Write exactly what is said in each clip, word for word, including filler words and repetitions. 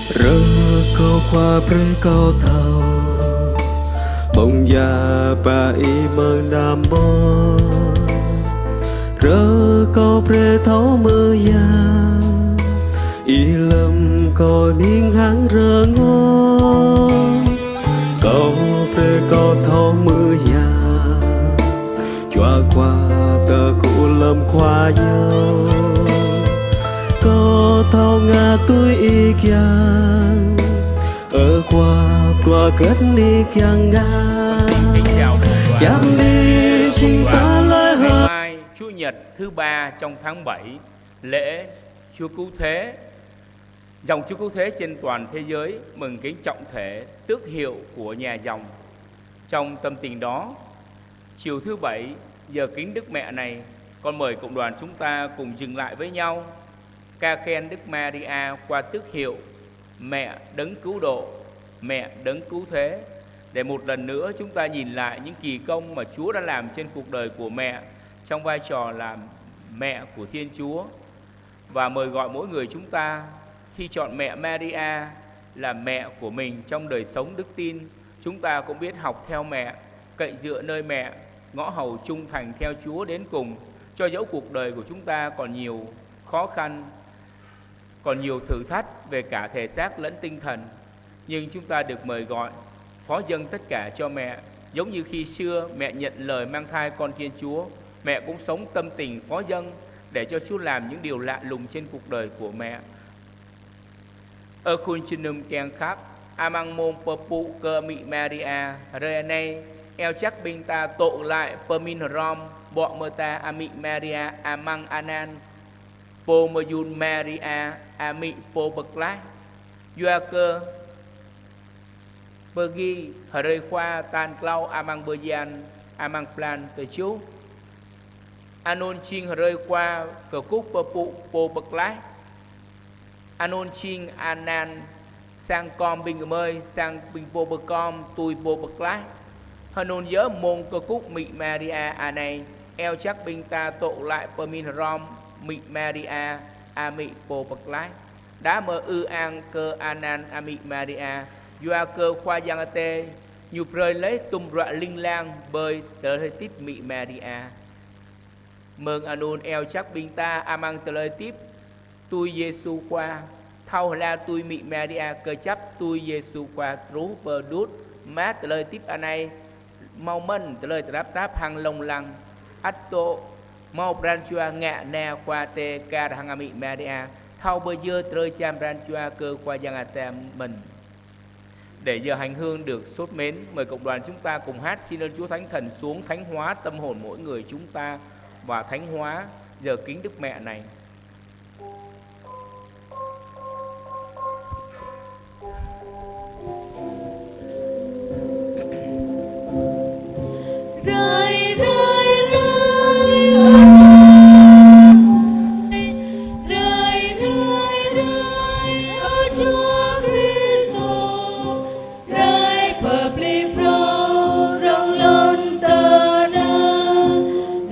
Rơkâo Khua brơi kâo thâo, ƀơ̆ng ya ba ih mơ̆ng đam mơ̆. Rơkâo brơi thâo mơyang, ih lơ̆m kâo ning hăng rơngot. Kâo brơi kâo thâo mơyang, Jua Khua kơ kâo lơ̆m Khua yơh. Kâo thâo ngă tui ih kiăng, ơ Khua, Khua kơt ih kiăng ngă. Kính chào mừng đoàn. Yap nik jing ta lơi hơ. Ngày mai, Chủ nhật thứ ba trong tháng bảy, lễ Chúa Cứu Thế. Dòng Chúa Cứu Thế trên toàn thế giới mừng kính trọng thể tước hiệu của nhà dòng. Trong tâm tình đó, chiều thứ bảy, giờ kính Đức Mẹ này, con mời cộng đoàn chúng ta cùng dừng lại với nhau, ca khen Đức Maria qua tước hiệu Mẹ Đấng Cứu Độ, Mẹ Đấng Cứu Thế, để một lần nữa chúng ta nhìn lại những kỳ công mà Chúa đã làm trên cuộc đời của Mẹ trong vai trò là Mẹ của Thiên Chúa. Và mời gọi mỗi người chúng ta, khi chọn Mẹ Maria là mẹ của mình trong đời sống đức tin, chúng ta cũng biết học theo Mẹ, cậy dựa nơi Mẹ, ngõ hầu trung thành theo Chúa đến cùng, cho dẫu cuộc đời của chúng ta còn nhiều khó khăn, còn nhiều thử thách về cả thể xác lẫn tinh thần. Nhưng chúng ta được mời gọi phó dâng tất cả cho Mẹ, giống như khi xưa Mẹ nhận lời mang thai con Thiên Chúa, Mẹ cũng sống tâm tình phó dâng để cho Chúa làm những điều lạ lùng trên cuộc đời của Mẹ. Ơ khul čơnum kiăng khăp, amăng mông pơpŭ kơ Amĭ Maria, hrơi anai, iâu jak ƀing ta tŭ glaĭ pơmĭn hrŏm, ƀô̆ mơta Amĭ Maria amăng anăn, Pô mơyun Maria, Amĭ Pô Pơklaih. Yua kơ pơgi hrơi Khua tal klâo amăng bơyan, amăng blan tơjuh. Anŭn jing hrơi Khua kơkuh pơpŭ Pô Pơklaih. Anŭn jing anăn sang kom ƀing gơmơi, sang ƀing pô pơkom tui Pô Pơklaih. Hơnŭn yơh mông kơkuh Amĭ Maria anai, iâu jak ƀing ta tŭ glaĭ pơmĭn hrŏm Amĭ Maria, Amĭ Pô Pơklaih. Đah mơ̆ ư ang kơ anăn Amĭ Maria, yua kơ Khua Yang Adai, Ñu brơi laih tum bruă ling lang ƀơi tơlơi hơdip Amĭ Maria. Mơ̆ng anŭn iâu jak ƀing ta amăng tơlơi hơdip tui Yêsu Khua, thâo hla tui Amĭ Maria kơjăp tui Yêsu Khua truh pơ đŭt mă tơlơi hơdip anai, hmâo mơ̆n tơlơi tơnap tap hăng lông lăng. Ăt dŏ hmâo pran jua ngă na Khua Adai kar hăng Amĭ Maria, thâo pơyơr drơi jăn pran jua kơ Khua Yang Adai mơ̆n. Để giờ hành hương được sốt mến, mời cộng đoàn chúng ta cùng hát xin ơn Chúa Thánh Thần xuống thánh hóa tâm hồn mỗi người chúng ta và thánh hóa giờ kính Đức Mẹ này. Rai, rai, rai, ơ Chúa. Rai, rai, rai, ơ Chúa Kristô. Rai pơplih phrâo rŏng lŏn tơnah.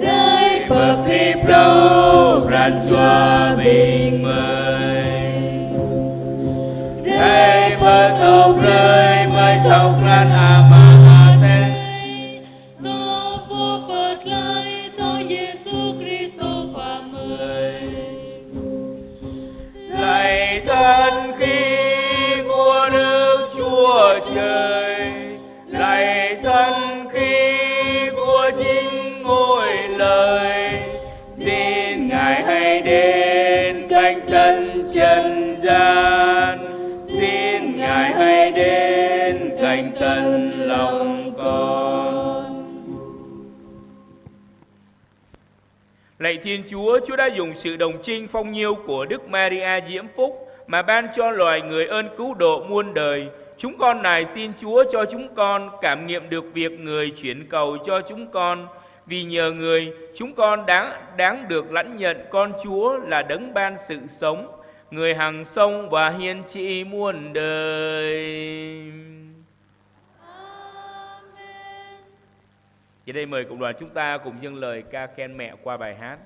Rai pơplih phrâo pran jua ƀing gơmơi. Rai pơtô brơi gơmơi thâo krăn Ama Adai. Tơ Pô Pơtlaih, tơ Yêsu Kristô Khua gơmơi. Lạy thần khí của Đức Chúa Trời, lạy thần khí của chính Ngôi Lời, xin Ngài hãy đến canh tân trần gian, xin Ngài hãy đến canh tân lòng con. Lạy Thiên Chúa, Chúa đã dùng sự đồng trinh phong nhiêu của Đức Maria diễm phúc mà ban cho loài người ơn cứu độ muôn đời. Chúng con nài xin Chúa cho chúng con cảm nghiệm được việc Người chuyển cầu cho chúng con. Vì nhờ Người, chúng con đáng, đáng được lãnh nhận Con Chúa là Đấng ban sự sống, Người hằng sống và hiền trị muôn đời. Amen. Giờ đây mời cộng đoàn chúng ta cùng dâng lời ca khen Mẹ qua bài hát.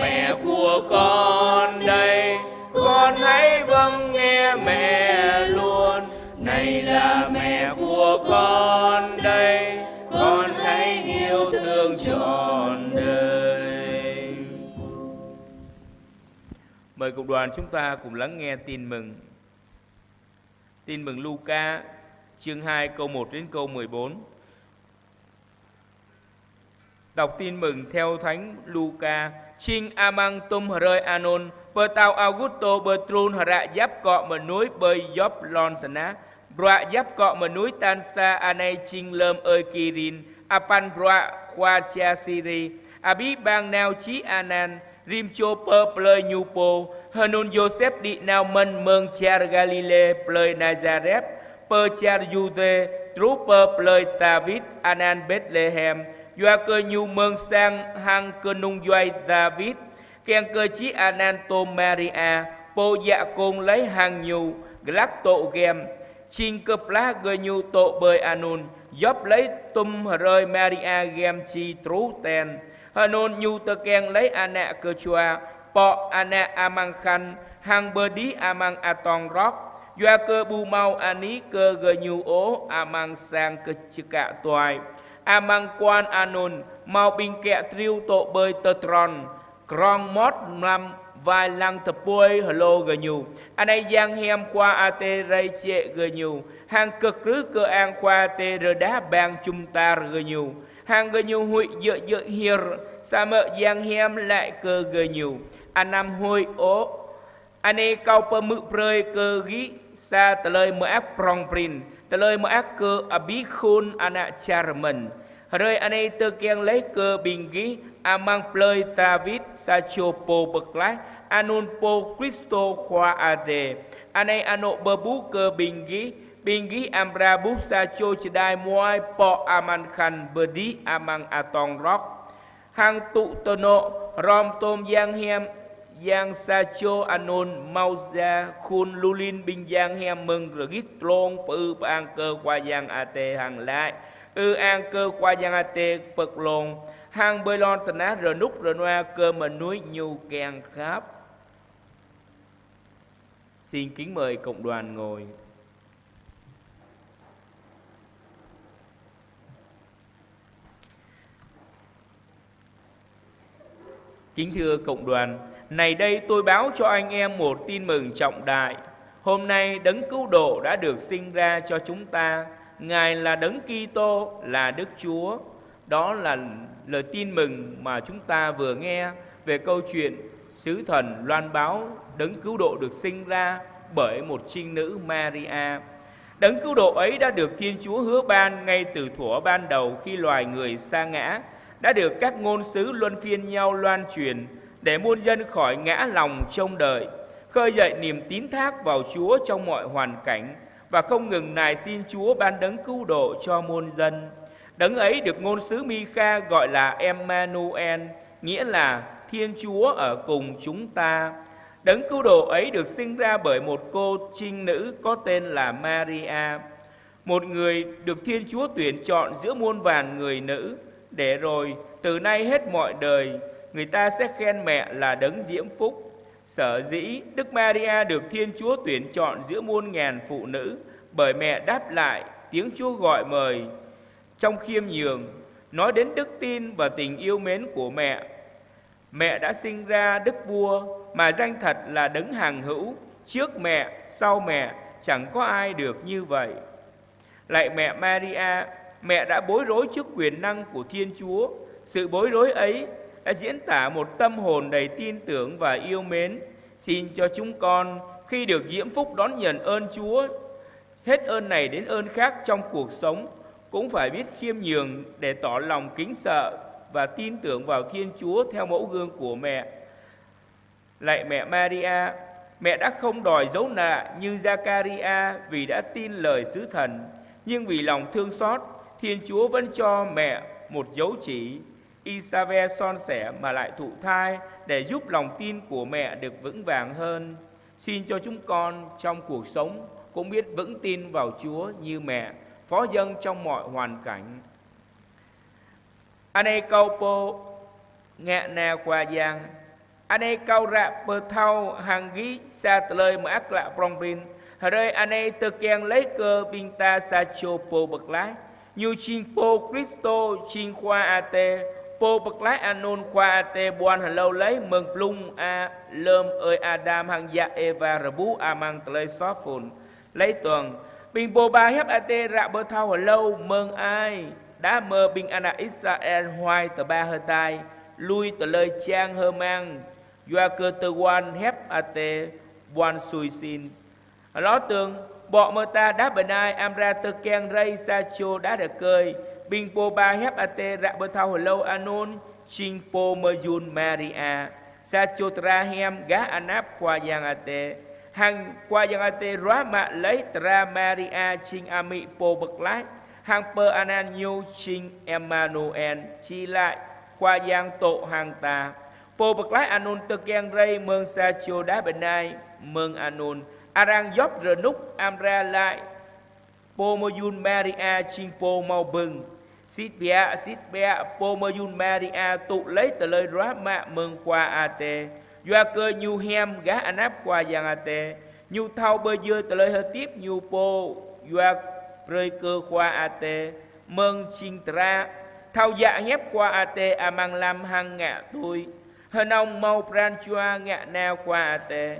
Mẹ của con đây, con hãy vâng nghe mẹ luôn. Này là mẹ của con đây, con hãy yêu thương trọn đời. Mời cộng đoàn chúng ta cùng lắng nghe tin mừng. Tin mừng Luca, chương hai, câu một đến câu mười bốn. Đọc tin mừng theo Thánh Luca. Jing amăng tôm hrơi anun, pơtao Augustô pơtrun hră djăp akŏ mơnuih ƀơi djop lŏn tơnah. Bruă djăp akŏ mơnuih tal sa anai jing lơm ơi Kirin, apăn bruă khua čar Siri. Abih bang nao čih anan, rĭm čô pơ plơi ñu pô. Hơnŭn Yôsep đĭ nao mơ̆n mơ̆ng čar Galilê, plơi Nazaret, pơ čar Yuđê, truh pơ plơi Dawid, anan Betlehem, yua kơ ñu mơ̆ng sang hăng kơnung djuai Dawid, kiăng kơ čih anan tôm Maria, pô djă kông laih hăng ñu, glăk dô̆ gem. Jing kơplah gơñu dô̆ ƀơi anun, djop laih tôm hrơi Maria gem či truh ten. Hơnŭn ñu tơkeng laih ană kơčua, pŏk ană amăng khăn, hăng pơđih amăng atong rok, yua kơ ƀu hmâo anih kơ gơñu ôh amăng sang kơ čơkă tuai. Amăng kual anun, hmâo ƀing kiă triu dô̆ ƀơi tơdron, krong mŏt mlam wai lăng tơpuai hlô gơñu. Anai Yang Hiam Khua Adai rai jĕ gơñu, hăng kơkrưh kơ-ang Khua Adai rơđah bang jum dar gơñu. Hăng gơñu huĭ djơ̆ djơ̆ hiơr, samơ̆ Yang Hiam laĭ kơ gơñu: Anăm huĭ ôh. Anai kâo pơhmư̆ brơi kơ gih sa tơlơi mơak prong prin, tơlơi mơak kơ abih khul ană čar mơ̆n. Hrơi anai tơkeng laih kơ ƀing gih amăng plơi Dawid sa čô pô pơklaih, anun pô Kristô Khua Adai. Anai anŏ pơƀuh kơ ƀing gih, ƀing gih amra ƀuh sa čô čơđai muai pŏk amăng khăn pơđih amăng atong rok. Hăng tŭ tơnŏ hrŏm tôm Yang Hiam, yang sa čô anun hmâo da khul lu lin ƀing Yang Hiam mơ̆ng rơngit dlông pơư pơang kơ Khua Yang Adai hăng laĭ: Ư-ang kơ Khua Yang Adai pơk lông, hăng ƀơi lŏn tơnah rơnŭk rơnua kơ mơnuih ñu kiăng khăp. Xin kính mời cộng đoàn ngồi. Kính thưa cộng đoàn, này đây tôi báo cho anh em một tin mừng trọng đại. Hôm nay Đấng Cứu Độ đã được sinh ra cho chúng ta. Ngài là Đấng Kitô, là Đức Chúa. Đó là lời tin mừng mà chúng ta vừa nghe về câu chuyện sứ thần loan báo Đấng Cứu Độ được sinh ra bởi một trinh nữ Maria. Đấng Cứu Độ ấy đã được Thiên Chúa hứa ban ngay từ thuở ban đầu khi loài người sa ngã, đã được các ngôn sứ luân phiên nhau loan truyền để muôn dân khỏi ngã lòng trông đợi, khơi dậy niềm tín thác vào Chúa trong mọi hoàn cảnh và không ngừng nài xin Chúa ban Đấng Cứu Độ cho muôn dân. Đấng ấy được ngôn sứ Mikha gọi là Emmanuel, nghĩa là Thiên Chúa ở cùng chúng ta. Đấng Cứu Độ ấy được sinh ra bởi một cô trinh nữ có tên là Maria, một người được Thiên Chúa tuyển chọn giữa muôn vàn người nữ, để rồi từ nay hết mọi đời, người ta sẽ khen mẹ là Đấng Diễm Phúc. Sở dĩ Đức Maria được Thiên Chúa tuyển chọn giữa muôn ngàn phụ nữ, bởi mẹ đáp lại tiếng Chúa gọi mời trong khiêm nhường, nói đến đức tin và tình yêu mến của mẹ. Mẹ đã sinh ra Đức Vua, mà danh thật là Đấng Hằng Hữu, trước mẹ, sau mẹ, chẳng có ai được như vậy. Lạy mẹ Maria, mẹ đã bối rối trước quyền năng của Thiên Chúa. Sự bối rối ấy đã diễn tả một tâm hồn đầy tin tưởng và yêu mến. Xin cho chúng con, khi được diễm phúc đón nhận ơn Chúa, hết ơn này đến ơn khác trong cuộc sống, cũng phải biết khiêm nhường để tỏ lòng kính sợ và tin tưởng vào Thiên Chúa theo mẫu gương của mẹ. Lạy mẹ Maria, mẹ đã không đòi dấu lạ như Zakaria vì đã tin lời sứ thần, nhưng vì lòng thương xót, Thiên Chúa vẫn cho mẹ một dấu chỉ. Isave son sẻ mà lại thụ thai để giúp lòng tin của mẹ được vững vàng hơn. Xin cho chúng con trong cuộc sống cũng biết vững tin vào Chúa như mẹ, phó dâng trong mọi hoàn cảnh. Anai kâo pô ngă na Khua Yang, Anai kâo ră pơthâo hăng gih sa tơlơi mơak klă prong prin. Hrơi anai tơkeng laih kơ ƀing ta sa čô Pô Pơklaih. Ñu jing Pô Kristô, jing Khua Adai. Pô Pơklaih anun Khua Adai ƀuăn hlâo laih mơ̆ng blung a lơm ơi Adam hăng yă Êwa rơbuh amăng tơlơi soh phŭn. Laih dơ̆ng, ƀing pô ba hiăp Adai ră pơthâo hlâo mơ̆ng ai đah mơ̆ ƀing ană Israel huai tơba hơtai, lui tơlơi čang hơmang, yua kơ tơguan hiăp Adai ƀuăn sui sin. Hlâo dơ̆ng, ƀô̆ mơta đah bơnai amra tơkeng rai sa čô đah rơkơi, ƀing pô ba hiăp Adai ră pơthâo hlâo anun, jing pô mơyun Maria, sa čô dra hiam gah anăp Khua Yang Adai. Hăng Khua Yang Adai ruah mă laih dra Maria jing amĭ Pô Pơklaih, hăng pơanăn ñu jing Emanuel, či laĭ Khua Yang dŏ hăng ta. Pô Pơklaih anun tơkeng rai mơ̆ng sa čô đah bơnai, mơ̆ng anun arăng djop rơnŭk amra laĭ pô mơyun Maria jing pô hmâo bưng. Sĭt biă, sĭt biă, pô mơyun Maria tŭ laih tơlơi ruah mă mơ̆ng Khua Adai, yua kơ ñu hiam gah anăp Khua Yang Adai. Ñu thâo pơjơ̆ tơlơi hơdip ñu pô yua brơi kơ Khua Adai mơ̆ng jing dra, thâo yă hiăp Khua Adai amăng lăm hăng ngă tui. Hơnơ̆ng hmâo pran jua ngă nao Khua Adai,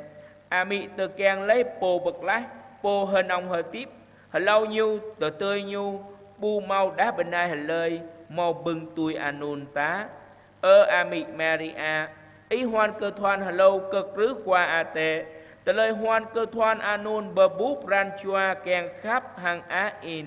amĭ tơkeng laih Pô Pơklaih, Pô hơnơ̆ng hơdip. Hlâo ñu, tơdơi ñu, ƀu hmâo đah bơnai hlơi hmâo bưng tui anun ta. Ơ amĭ Maria, ih huan kơ thuan hlâo kơkrưh Khua Adai. Tơlơi huan kơ thuan anun pơƀuh pran jua kiăng khăp hăng ă in.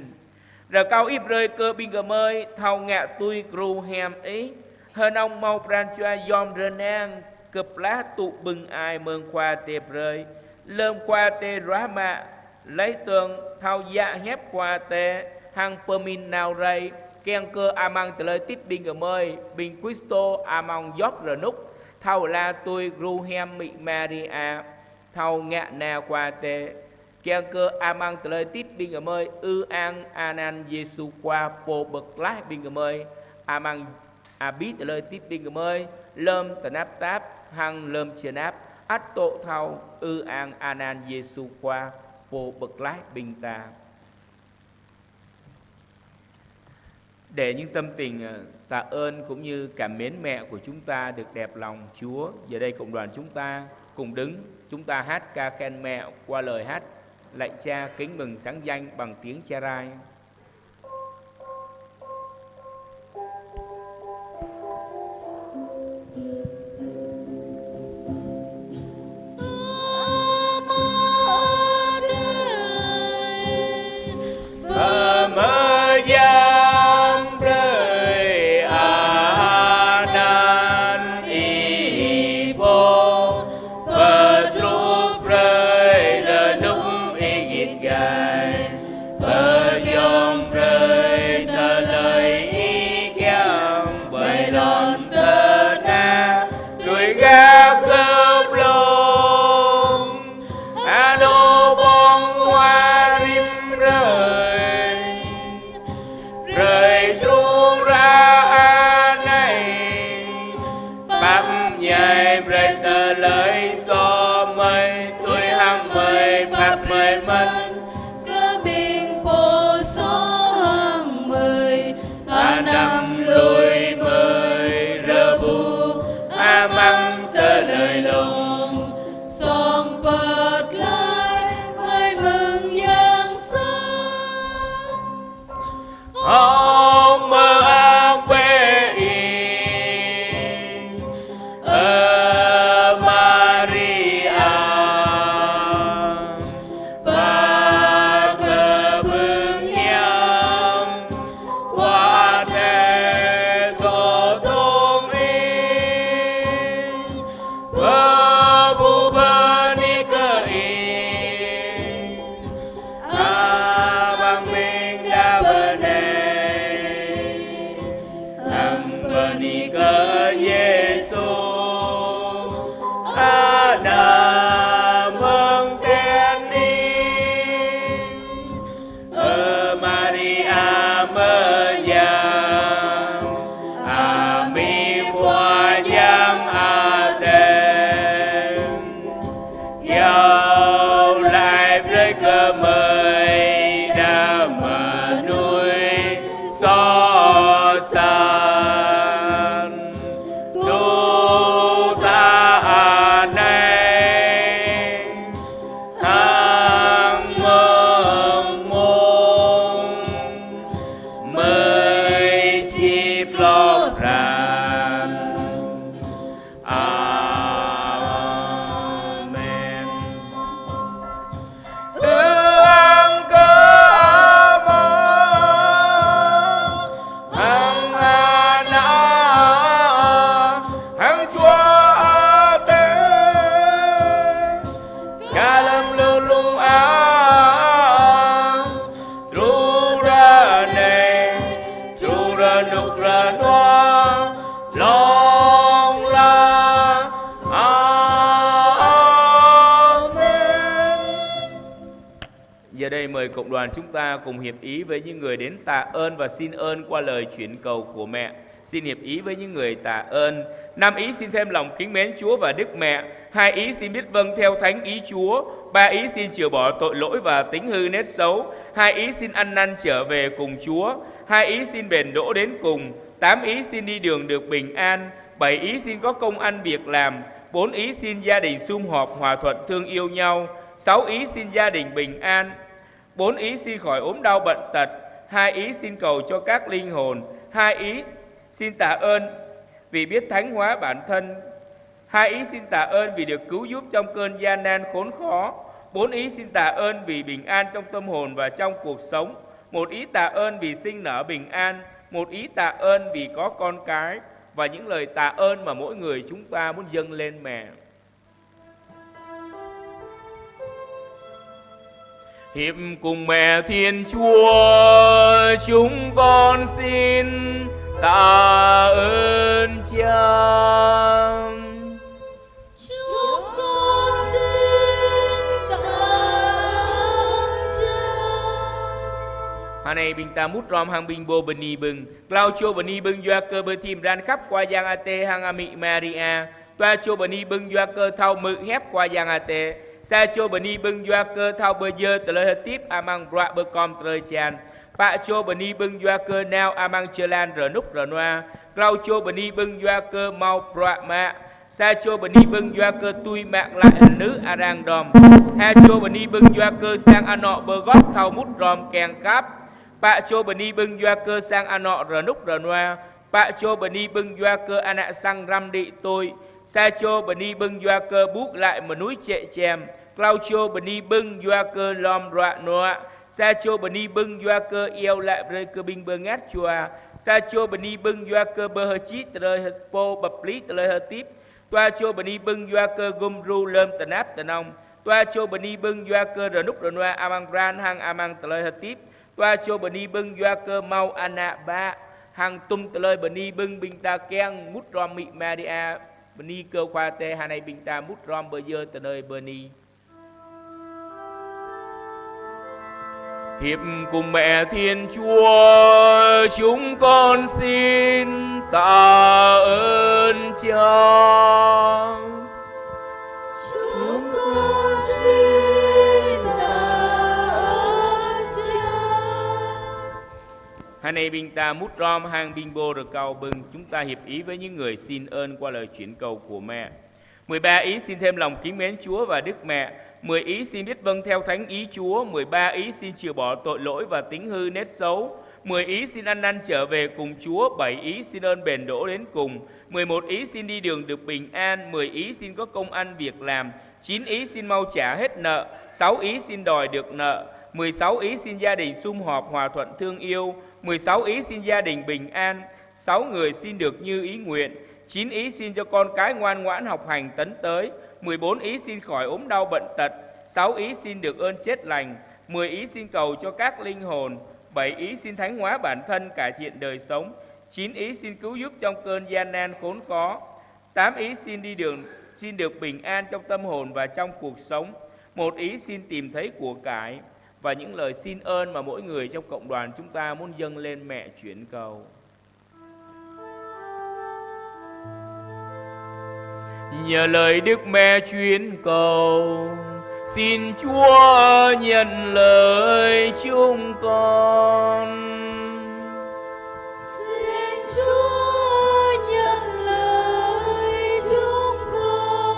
Rơkâo ih brơi kơ ƀing gơmơi thâo ngă tui gru hiam ih, hơnơ̆ng hmâo pran jua yom rơnang kơplah tŭ bưng ai mơ̆ng Khua Adai brơi. Lơm Khua Adai ruah mă, laih dơ̆ng thâo yă hiăp Khua Adai hăng pơmĭn nao rai, kiăng kơ amăng tơlơi hơdip ƀing gơmơi, ƀing Kristô amăng djop rơnŭk, thâo hla tui gru hiam amĭ Maria, thâo ngă nao Khua Adai, kiăng kơ amăng tơlơi hơdip ƀing gơmơi ư ang anăn Yêsu Khua Pô Pơklaih ƀing gơmơi, amăng abih tơlơi hơdip ƀing gơmơi, lơm tơnap tap hăng lơm či năp, ăt dŏ thâo ư ang anăn Yêsu Khua Pô Pơklaih ƀing ta. Để những tâm tình, ờ, tạ ơn cũng như cảm mến mẹ của chúng ta được đẹp lòng Chúa, giờ đây cộng đoàn chúng ta cùng đứng, chúng ta hát ca khen mẹ qua lời hát Lạy Cha kính mừng sáng danh bằng tiếng Jarai. Đây mời cộng đoàn chúng ta cùng hiệp ý với những người đến tạ ơn và xin ơn qua lời chuyển cầu của mẹ. Xin hiệp ý với những người tạ ơn. Năm, ý xin thêm lòng kính mến Chúa và Đức Mẹ. Hai, ý xin biết vâng theo thánh ý Chúa. Ba, ý xin chừa bỏ tội lỗi và tính hư nết xấu. Hai, ý xin ăn năn trở về cùng Chúa. Hai, ý xin bền đỗ đến cùng. Tám, ý xin đi đường được bình an. Bảy, ý xin có công ăn việc làm. Bốn, ý xin gia đình sum họp, hòa thuận, thương yêu nhau. Sáu, ý xin gia đình bình an. Bốn, ý xin khỏi ốm đau bệnh tật. Hai, ý xin cầu cho các linh hồn. Hai, ý xin tạ ơn vì biết thánh hóa bản thân. Hai, ý xin tạ ơn vì được cứu giúp trong cơn gian nan khốn khó. Bốn, ý xin tạ ơn vì bình an trong tâm hồn và trong cuộc sống. Một, ý tạ ơn vì sinh nở bình an. Một, ý tạ ơn vì có con cái. Và những lời tạ ơn mà mỗi người chúng ta muốn dâng lên mẹ. Hiệp cùng mẹ Thiên Chúa, chúng con xin tạ ơn Cha. Chúng con xin tạ ơn Cha. Hơnai ƀing ta mŭt hrŏm hăng ƀing pô bơni bưng. Klâo čô bơni bưng yua kơ pơthim pran khăp Khua Yang Adai hăng Amĭ Maria. Dua čô bơni bưng yua kơ thâo hmư̆ hiăp Khua Yang Adai. Sa čô bơni bưng yua kơ thâo pơyơr tơlơi hơdip amăng bruă pơkom drơi jan. Pă čô bơni bưng yua kơ nao amăng jơlan rơnŭk rơnua. Klâo čô bơni bưng yua kơ hmâo bruă mă. Sa čô bơni bưng yua kơ tui mă glaĭ rơnưh arăng đom. Ha čô bơni bưng yua kơ sang anŏ pơgop thâo mŭt hrŏm kiăng khăp. Pă čô bơni bưng yua kơ sang anŏ rơnŭk rơnua. Pă čô bơni bưng yua kơ ană sang răm đĭ tui. Sa čô bơni bưng yua kơ ƀuh glaĭ mơnuih čĕ čem. Klâo čô bơni bưng yua kơ lŏm bruă nuă. Sa čô bơni bưng yua kơ iâu laĭ brơi kơ ƀing bơngăt jua. Sa čô bơni bưng yua kơ pơhơčih tơlơi hơ-, pô pơplih tơlơi hơdip. Dua čô bơni bưng yua kơ gum djru lơm tơnap tơnong. Dua čô bơni bưng yua kơ rơnŭk rơnua amăng pran hăng amăng tơlơi hơdip. Dua čô bơni bưng yua kơ hmâo ană bă hăng tum tơlơi bơni bưng ƀing ta kiăng mŭt hrŏm Amĭ Maria. Bơni kơ Khua Adai, hơnai ƀing ta mŭt hrŏm pơyơr tơlơi bơni. Hiệp cùng mẹ Thiên Chúa, chúng con xin tạ ơn Cha. Chúng con xin tạ ơn Cha. Hơnai ƀing ta mŭt hrŏm hăng ƀing pô rơkâo bưng, chúng ta hiệp ý với những người xin ơn qua lời chuyển cầu của mẹ. Mười ba, ý xin thêm lòng kính mến Chúa và Đức Mẹ. Mười, ý xin biết vâng theo thánh ý Chúa. Mười ba, ý xin chừa bỏ tội lỗi và tính hư nết xấu. Mười, ý xin ăn năn trở về cùng Chúa. Bảy, ý xin ơn bền đỗ đến cùng. Mười một, ý xin đi đường được bình an. Mười, ý xin có công ăn việc làm. Chín, ý xin mau trả hết nợ. Sáu, ý xin đòi được nợ. Mười sáu, ý xin gia đình sum họp, hòa thuận, thương yêu. Mười sáu, ý xin gia đình bình an. Sáu, người xin được như ý nguyện. Chín, ý xin cho con cái ngoan ngoãn học hành tấn tới. Mười bốn, ý xin khỏi ốm đau bệnh tật. Sáu, ý xin được ơn chết lành. Mười, ý xin cầu cho các linh hồn. Bảy, ý xin thánh hóa bản thân, cải thiện đời sống. Chín, ý xin cứu giúp trong cơn gian nan khốn khó. Tám, ý xin đi đường, xin được bình an trong tâm hồn và trong cuộc sống. Một, ý xin tìm thấy của cải. Và những lời xin ơn mà mỗi người trong cộng đoàn chúng ta muốn dâng lên mẹ chuyển cầu. Nhờ lời Đức Mẹ chuyển cầu, xin Chúa nhận lời chúng con. Xin Chúa nhận lời chúng con.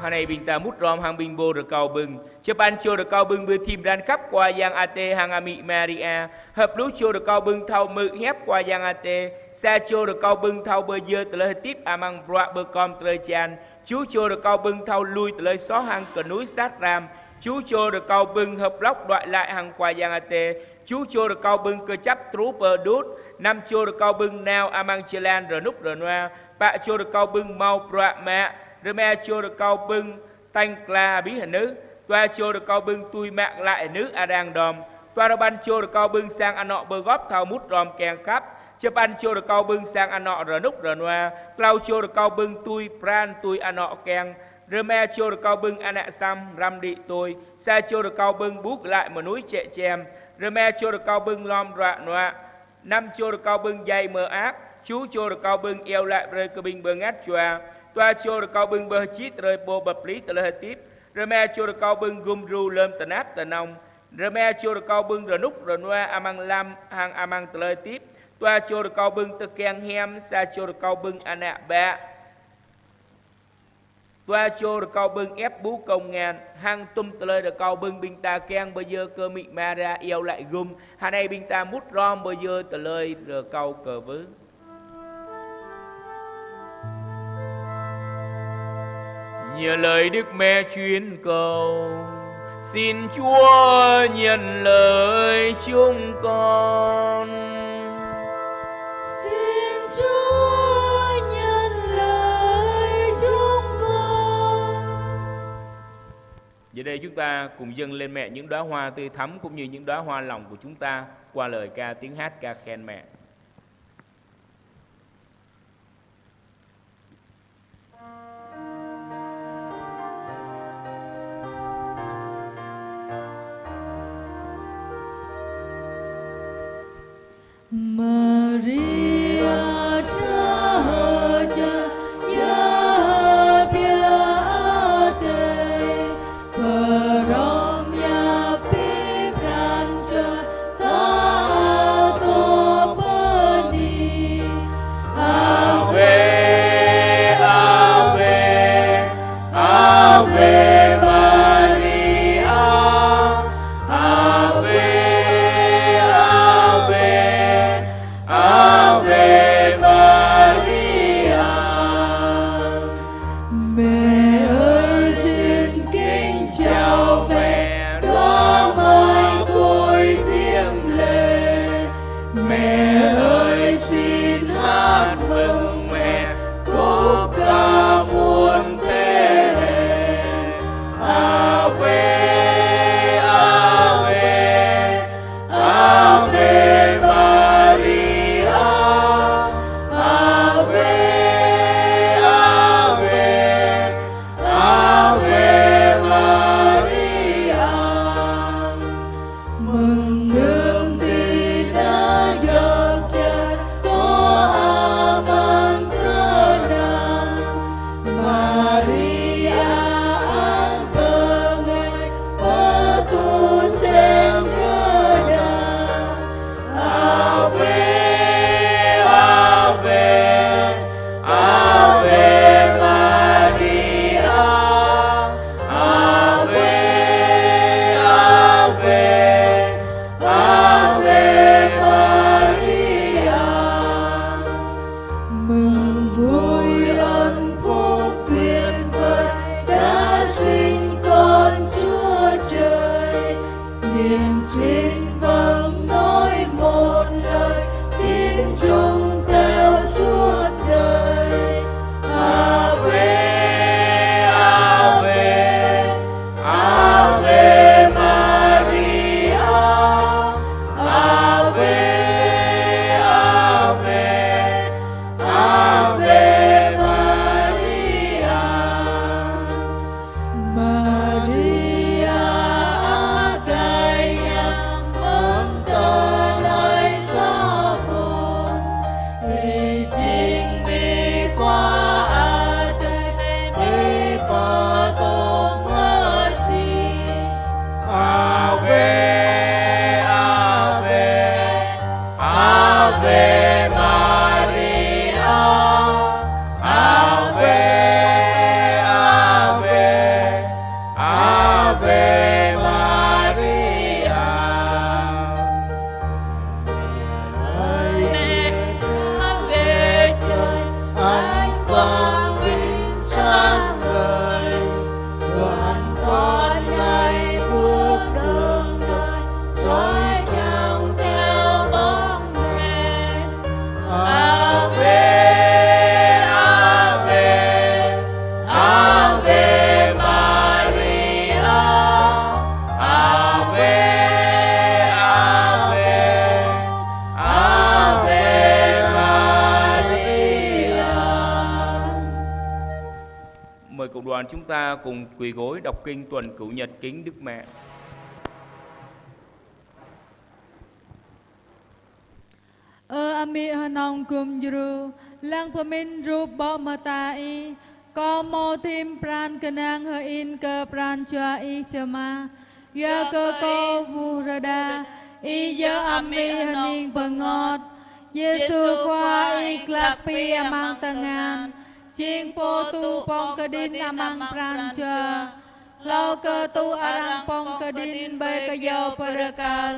Hơnai ƀing ta mŭt hrŏm hăng ƀing pô rơkâo bưng. Čơpăn čô rơkâo bưng pơthim pran khăp Khua Yang Adai hăng Amĭ Maria. Hơpluh čô rơkâo bưng thâo hmư̆ hiăp Khua Yang Adai. Sa čô rơkâo bưng thâo pơyơr tơlơi hơdip amăng bruă pơkom drơi jan. Tơjuh čô rơkâo bưng thâo lui tơlơi soh hăng kơnuih sat răm. Tơjuh čô rơkâo bưng hơplŏk đuaĭ glaĭ hăng Khua Yang Adai. Tơjuh čô rơkâo bưng kơjăp truh pơđut. Năm čô rơkâo bưng nao amăng jơlan rơnŭk rơnua. Pă čô rơkâo bưng hmâo bruă mă. Rơma čô rơkâo bưng tañ kla abih rơnưh. Dua čô rơkâo bưng tui mă glaĭ rơnưh arăng đom. Dua rơbăn čô rơkâo bưng sang anŏ pơgop thâo mŭt hrŏm kiăng khăp. Čơpăn čô rơkâo bưng sang anŏ rơnŭk rơnua. Klâo čô rơkâo bưng tui pran tui anŏ kiăng Rơma čô rơkâo ƀưng ană Sam răm đĭ tui. Sa čô rơkâo ƀưng ƀuh glaĭ mơnuih čĕ čem. Rơma čô rơkâo ƀưng lom ruă nuă. Năm čô rơkâo ƀưng djai mơak. Ču čô rơkâo ƀưng iâu laĭ brơi kơ ƀing bơngăt jua. Dua čô rơkâo ƀưng ƀơh čih brơi pô pơplih tơlơi hơdip. Rơma čô rơkâo ƀưng gum djru lơm tơnap tơnong. Rơma čô rơkâo ƀưng rơnŭk rơnua amăng lăm hăng amăng tơlơi hơdip. Dua čô rơkâo ƀưng tơkeng hiam. Sa čô rơkâo ƀưng ană ƀă. Dua čô rơkâo ƀưng ĕp ƀuh kông ngăn, hăng tum tơlơi rơkâo ƀưng ƀing ta kiăng pơyơr kơ amĭ Maria iâu laĭ gum, hơnai ƀing ta mŭt hrŏm pơyơr tơlơi rơkâo kơ wơ̆t. Nhờ lời Đức Mẹ truyền cầu, xin Chúa nhận lời chúng con. Xin Chúa nhận lời chúng con. Giờ đây chúng ta cùng dâng lên Mẹ những đóa hoa tươi thắm cũng như những đóa hoa lòng của chúng ta qua lời ca tiếng hát ca khen Mẹ. Maria, Cộng đoàn chúng ta cùng quỳ gối đọc kinh tuần cửu nhật kính Đức Mẹ. Ơ amĭ hơnơ̆ng gum djru, lăng pơmĭn rup ƀô̆ mơta Ih, kâo hmâo thim pran kơnang hơĭn kơ pran jua Ih čơmah. Yua kơ kâo ƀuh rơđah, Ih yơh amĭ hơning bơngot. Yêsu Khua Ih glăk pĭ amăng tơngan, jing Pô tŭ pŏng kơđĭn amăng pran jua. Hlâo kơ tŭ arăng pŏng kơđĭn ƀơi kơyâo bơrơkal,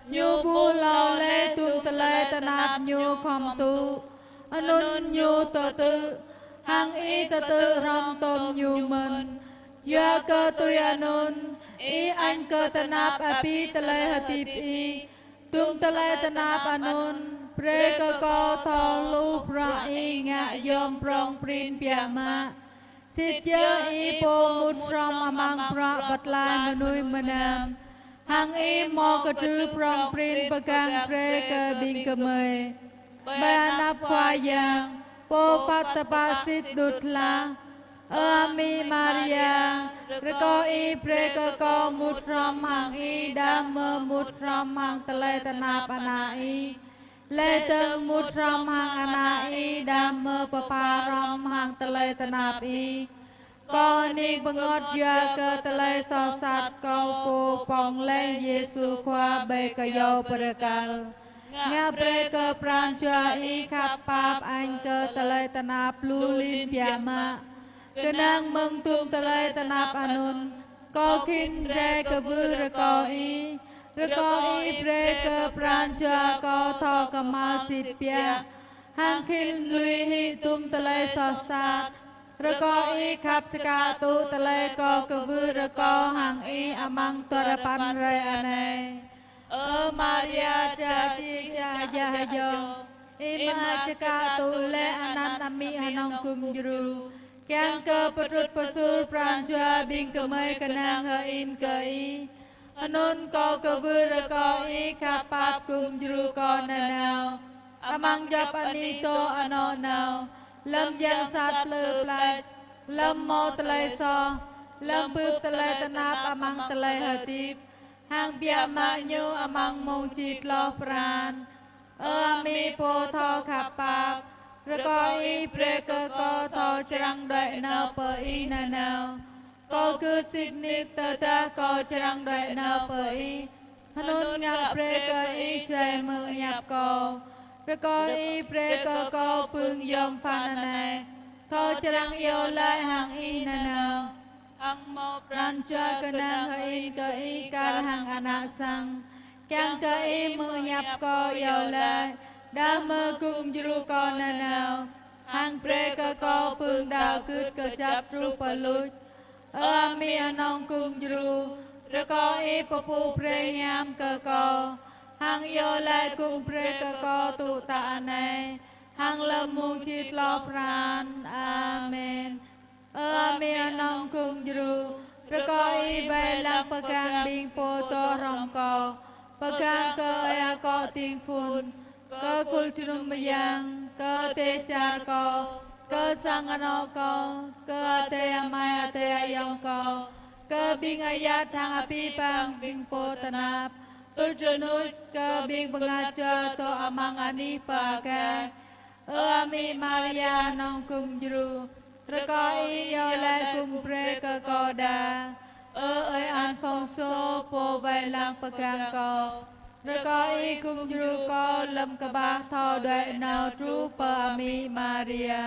Ñu ƀuh hlâo laih dum tơlơi tơnap Ñu khŏm tŭ. Anŭn Ñu tơtư̆, hăng Ih tơtư̆ hrŏm tôm Ñu mơ̆n. Yua kơ tui anŭn, Ih añ kơ tơnap abih tơlơi hơdip Ih. Dum tơlơi tơnap anŭn, brơi kơ kâo thâo hluh bruă Ih ngă yom prŏng prin biă mă. Sĭt yơh Ih pô mŭt hrŏm amăng bruă pơtlaih mơnuih mơnam, hăng Ih hmâo kơdrưh prŏng prin pơgang brơi kơ ƀing gơmơi. Ƀơi anăp Khua Yang, Pô phat tơpă sĭt đŭt hla. Ơ amĭ Maria, rơkâo Ih brơi kơ kâo mŭt hrŏm hăng Ih đah mơ̆ mŭt hrŏm hăng tơlơi tơnap Ană Ih. Laih dơ̆ng mŭt hrŏm hăng Ană Ih đah mơ̆ pơpha hrŏm hăng tơlơi tơnap Ih. Kâo hơning bơngot yua kơ tơlơi soh sat kâo pô pŏng laih Yêsu Khua ƀơi kơyâo bơrơkal. Ngă brơi kơ pran jua Ih khăp pap añ kơ tơlơi tơnap lu lin biă mă. Kơnang mơ̆ng dum tơlơi tơnap anŭn, kâo khĭn rai kwưh rơkâo Ih. Rơkâo Ih brơi kơ pran jua kâo thâo kơhma̱l sĭt biă, hăng khĭn lui hĭ dum tơlơi soh sat. Rơkâo Ih khăp čơkă tŭ tơlơi kâo kwưh rơkâo hăng Ih amăng duarơpăn hrơi anai. Ơ Maria dra jik jang hơjăn hơjông, Ih mơak čơkă tŭ laih anăn amĭ hơnơ̆ng gum djru, kiăng kơ pơtrŭt pơsur pran jua ƀing gơmơi kơnang hơĭn kơ Ih. Anŭn kâo kwưh rơkâo Ih khăp pap gum djru kâo nanao. Amăng djŏp anih dŏ anŏ nao, lơ̆m yang sat plư plač, lơ̆m hmâo tơlơi soh, lơ̆m bưp tơlơi tơnap amăng tơlơi hơdip, hăng biă mă ñu amăng mông či tloh pran. Ơ amĭ pô thâo khăp pap, rơkâo Ih brơi kơ kâo thâo črang đuaĭ nao pơ Ih nanao. Kâo gưt sĭt nik tơdah kâo črang đuaĭ nao pơ Ih, hơnŭn ngă brơi kơ Ih jai hmư̆ hiăp kâo. Rơkâo Ih brơi kơ kâo bưng yom pơphan anai, thâo črang iâu laĭ hăng Ih nanao. Hăng hmâo pran jua kơnang hơĭn kơ Ih kar hăng ană sang, kiăng kơ Ih hmư̆ hiăp kâo iâu laĭ, đah mơ̆ gum djru kâo nanao, hăng brơi kơ kâo bưng đaŏ gưt kơjăp truh pơ luč. Ơ amĭ hơnơ̆ng gum djru, rơkâo Ih pơpŭ brơi hiam kơ kâo, hăng iâu laĭ gum brơi kơ kâo tŭ tă anai, hăng lơ̆m mông či tloh pran. Amen. Ơ amĭ hơnơ̆ng gum djru, rơkâo Ih wai lăng pơgang ƀing pô dŏ hrŏm kâo, pơgang kơ ơi akŏ ding phun, kơ khul jơnum mơyang, kơ dêh čar kâo, kơ sang anŏ kâo, kơ adơi amai adơi ayŏng kâo, kơ ƀing ayăt hăng abih bang ƀing pô tơnap, tuč rơnuč kơ ƀing bơngăt jua dŏ amăng anih pơakai. Ơ amĭ Maria hơnơ̆ng gum djru, rơkâo Ih iâu laĭ gum brơi kơ kâo đa. Ơ ơi Alphongso pô wai lăng pơgang kâo, rơkâo Ih gum djru kâo lơ̆m kơƀah thâo đuaĭ nao truh pơ amĭ Maria.